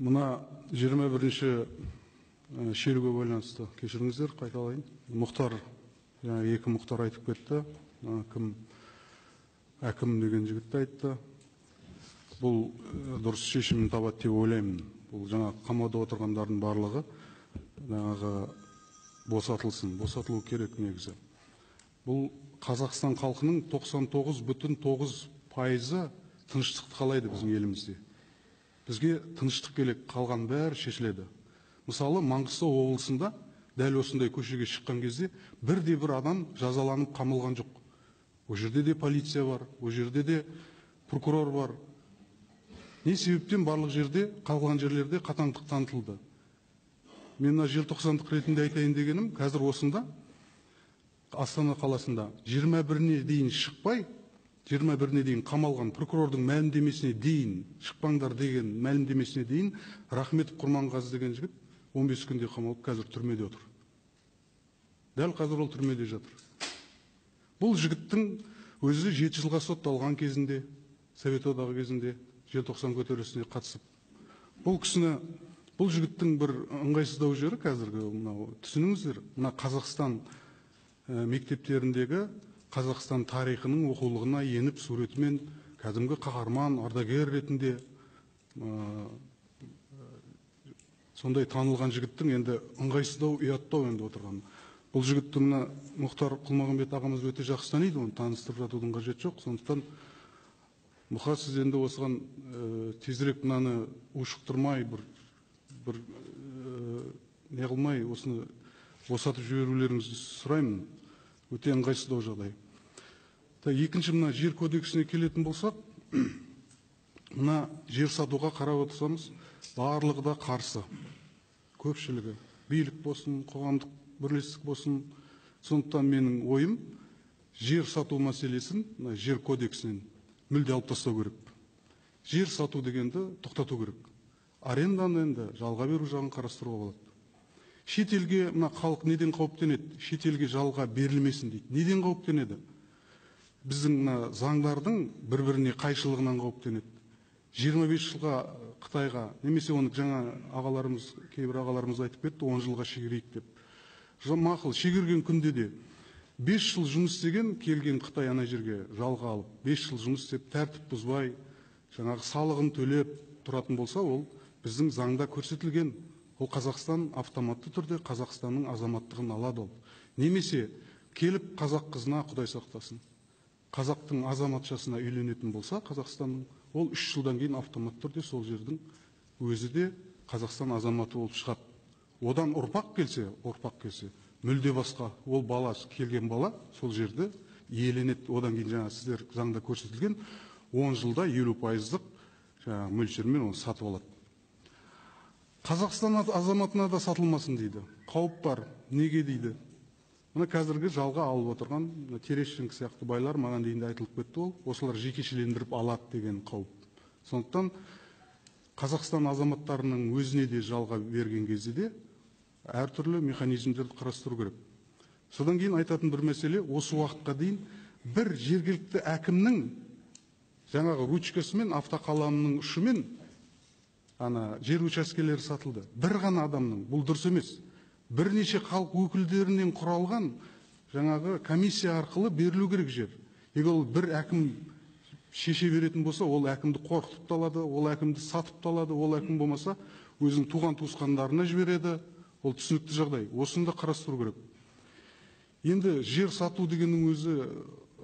Мына 21-ші шеруге байланысты, кешіріңіздер, қайталайын. Мұхтар, жаңа екі Мұхтар айтып кетті. Кім, әкім деген жігіт айтты. Бұл дұрыс шешімін табады деп ойлаймын. Бұл жаңа қамауда отырғандардың барлығы жаңағы босатылсын, босатылу керек негізі. Бұл Қазақстан халқының 99,9% тыныштықты қалайды біздің елімізде. Бізге тыныштық керек, қалған бәрі шешіледі. Мысалы, Маңғыстау облысында дәл осындай көшеге шыққан кезде бірде бір адам жазаланып қамалған жоқ. Ол жерде де полиция бар, ол жерде де прокурор бар. Не себептен барлық жерде, қалған жерлерде қатаңдық танытылды? Мен мына желтоқсандық ретінде айтайын дегенім, қазір осында Астана қаласында 21-не дейін шықпай, 21-не дейін қамалған прокурордың мәлімдемесіне дейін, шықпаңдар деген мәлімдемесіне дейін Рахметов Құрманғазы деген жігіт 15 күнде қамалып, қазір түрмеде отыр. Дәл қазір ол түрмеде жатыр. Бұл жігіттің өзі 7 жылға сотталған кезінде, Совет одағы кезінде желтоқсан көтерілісіне қатысып. Бұл кісіні, бұл жігіттің бір ыңғайсыздау жері қазіргі мынау, түсініңіздер, мына Қазақстан мектептеріндегі Қазақстан тарихының оқулығына еніп суретімен кәдімгі қаһарман, ардагер ретінде сондай танылған жігіттің енді ыңғайсыздау, ұяттау енді отырған. Бұл жігітті мына Мұхтар Құлмағамбет ағамыз өте жақсы таниды, оны таныстырып жатудың қажеті жоқ. Сондықтан Мұха, сіз енді осыған тезірек мынаны ушықтырмай, бір не қылмай, осыны босатып жіберулеріңізді сұраймын. Өте ыңғайсыздау жағдай. Екінші, мына жер кодексіне келетін болсақ, мына жер сатуға қарап отырсамыз, барлығы да қарсы. Көпшілігі, билік болсын, қоғамдық бірлестік болсын. Сондықтан менің ойым, жер сату мәселесін мына жер кодексінен мүлде алып тастау керек. Жер сату дегенді тоқтату керек. Аренданы енді жалға беру жағын қарастыруға болады. Шетелге мына халық неден қауіптенеді? Шетелге жалға берілмесін дейді. Неден қауіптенеді? Біздің мына заңдардың бір-біріне қайшылығынан қауіптенеді. 25 жылға Қытайға, немесе оны жаңа ағаларымыз, кейбір ағаларымыз айтып кетті, 10 жылға шегерейік деп. Мақұл, шегерген күнде де 5 жыл жұмыс істеген, келген Қытай ана жерге жалға алып, 5 жыл жұмыс істеп, тәртіп бұзбай, жаңағы салығын төлеп тұратын болса, ол біздің заңда көрсетілген. Ол Қазақстан автоматты түрде Қазақстанның азаматтығын алады ол. Немесе келіп қазақ қызына, Құдай сақтасын, қазақтың азаматшасына үйленетін болса, Қазақстанның, ол 3 жылдан кейін автоматты түрде сол жердің өзі де Қазақстан азаматы болып шығады. Одан ұрпақ келсе, ұрпақ келсе, мүлде басқа. Ол бала, келген бала сол жерді иеленеді. Одан кейін жаңа сіздер заңда көрсетілген 10 жылда 50% жаңағы мөлшермен оны сатып алады. Қазақстан азаматына да сатылмасын дейді. Қауіп бар. Неге дейді? Мына қазіргі жалға алып отырған Терещенко сияқты байлар, маған дейін де айтылып кетті ол, осылар жекешелендіріп алады деген қауіп. Сондықтан Қазақстан азаматтарының өзіне де жалға берген кезде де әртүрлі механизмдерді қарастыру керек. Содан кейін айтатын бір мәселе, осы уақытқа дейін бір жергілікті әкімнің жаңағы ручкасымен, автоқаламының ұшымен ана жер учаскелері сатылды. Бір ғана адамның, бұл дұрыс емес. Бірнеше халық өкілдерінен құралған жаңағы комиссия арқылы берілу керек жер. Егер ол бір әкім шеше беретін болса, ол әкімді қорқытып та алады, ол әкімді сатып та алады, ол әкім болмаса өзінің туған туысқандарына жібереді. Ол түсінікті жағдай. Осыны да қарастыру керек. Енді жер сату дегеннің өзі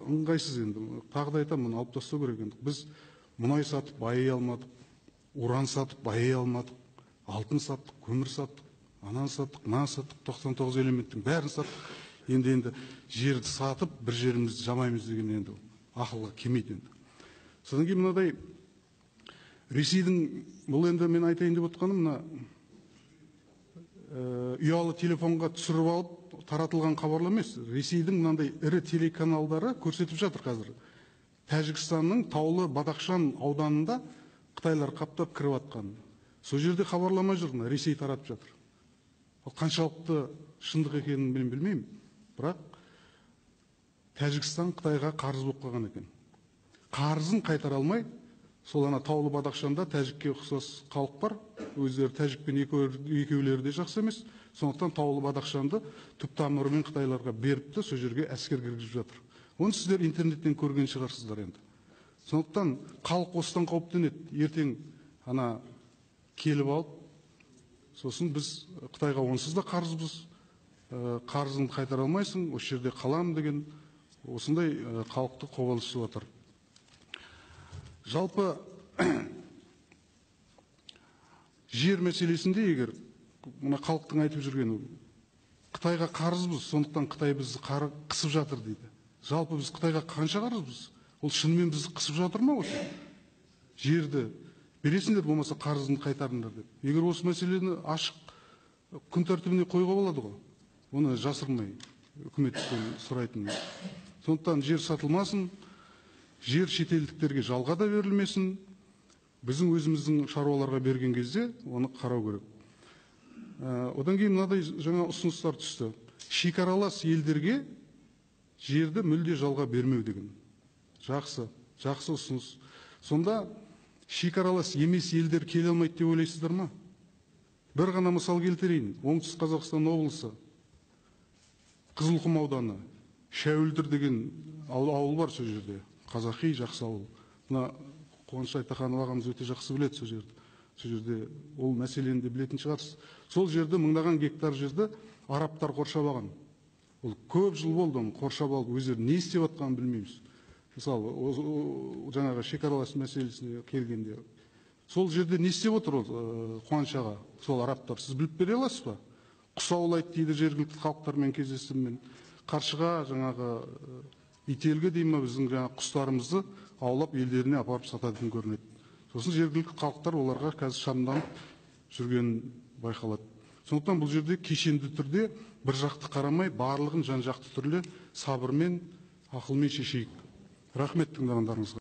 ыңғайсыз енді. Тағы да айтамын, мұны алып тастау керек енді. Біз мұнай сатып байи алмадық, уран сатып байи алмадық, алтын саттық, көмір саттық, ананы саттық, мынаны саттық, 99 элементтің бәрін саттық. Енді жерді сатып бір жерімізді жамаймыз деген енді ақылға келмейді енді. Содан кейін мынадай Ресейдің, бұл енді мен айтайын деп отқаным, мына ұялы телефонға түсіріп алып таратылған хабарлама емес. Ресейдің мынандай ірі телеканалдары көрсетіп жатыр қазір. Тәжікстанның таулы Бадахшан ауданында қытайлар қаптап кіріп атқан. Сол жерде хабарлама жүр, мына Ресей таратып жатыр. Ол қаншалықты шындық екенін мен білмеймін, бірақ Тәжікстан Қытайға қарыз болып қалған екен. Қарызын қайтара алмай, сол ана таулы Бадахшанда тәжікке ұқсас халық бар, Өздері тәжікпен екеулері де жақсы емес. Сондықтан Таулы Бадахшанды түп тамырымен қытайларға беріпті, сол жерге әскер кіргізіп жатыр. Оны сіздер интернеттен көрген шығарсыздар енді. Сондықтан халық осыдан қауіптенеді. Ертең ана келіп алып, сосын біз Қытайға онсыз да қарызбыз, қарызын қайтара алмайсың, осы жерде қалам деген осындай халықты қобалжытып жатыр. Жалпы жер мәселесінде егер мына халықтың айтып жүргені Қытайға қарызбыз, сондықтан Қытай бізді қысып жатыр дейді. Жалпы біз Қытайға қанша қарызбыз? Ол шынымен бізді қысып жатыр ма осы? Жерді бересіңдер, болмаса қарызын қайтарыңдар деп. Егер осы мәселені ашық күн тәртібіне қоюға болады ғой. Оны жасырмай үкіметтен сұрайтын. Сондықтан жер сатылмасын, жер шетелдіктерге жалға да берілмесін. Біздің өзіміздің шаруаларға берген кезде оны қарау керек. Одан кейін мынадай жаңа ұсыныстар түсті. Шекаралас елдерге жерді мүлде жалға бермеу деген. Жақсы, жақсы ұсыныс. Сонда шекаралас емес елдер келе алмайды деп ойлайсыздар ма? Бір ғана мысал келтірейін. Оңтүстік Қазақстан облысы, Қызылқұм ауданы, Шәуілдір деген ауыл бар сол жерде. Қазақи жақсы ауыл. Мына Қуаныш Айтаханов ағамыз өте жақсы біледі сол жерді. Сол жерде ол мәселені де білетін шығарсыз. Сол жерде мыңдаған гектар жерді арабтар қоршап алған. Ол көп жыл болды оны қоршап алып, өздері не істеп жатқанын білмейміз. Мысалы, жаңағы шекаралас мәселесіне келгенде, сол жерде не істеп отыр ол Қуаныш аға, сол арабтар, сіз біліп бере аласыз ба? Құс аулайды дейді, жергілікті халықтармен кездестім мен. Қаршыға жаңағы ителгі дей ма, біздің жаңағы құстарымызды аулап елдеріне апарып сататын көрінеді. Сосын жергілікті халықтар оларға қазір шамданып жүрген байқалады. Сондықтан бұл жерде кешенді түрде бір жақты қарамай, барлығын жан-жақты түрлі сабырмен, ақылмен шешейік. Рахмет тыңдағандарыңызға.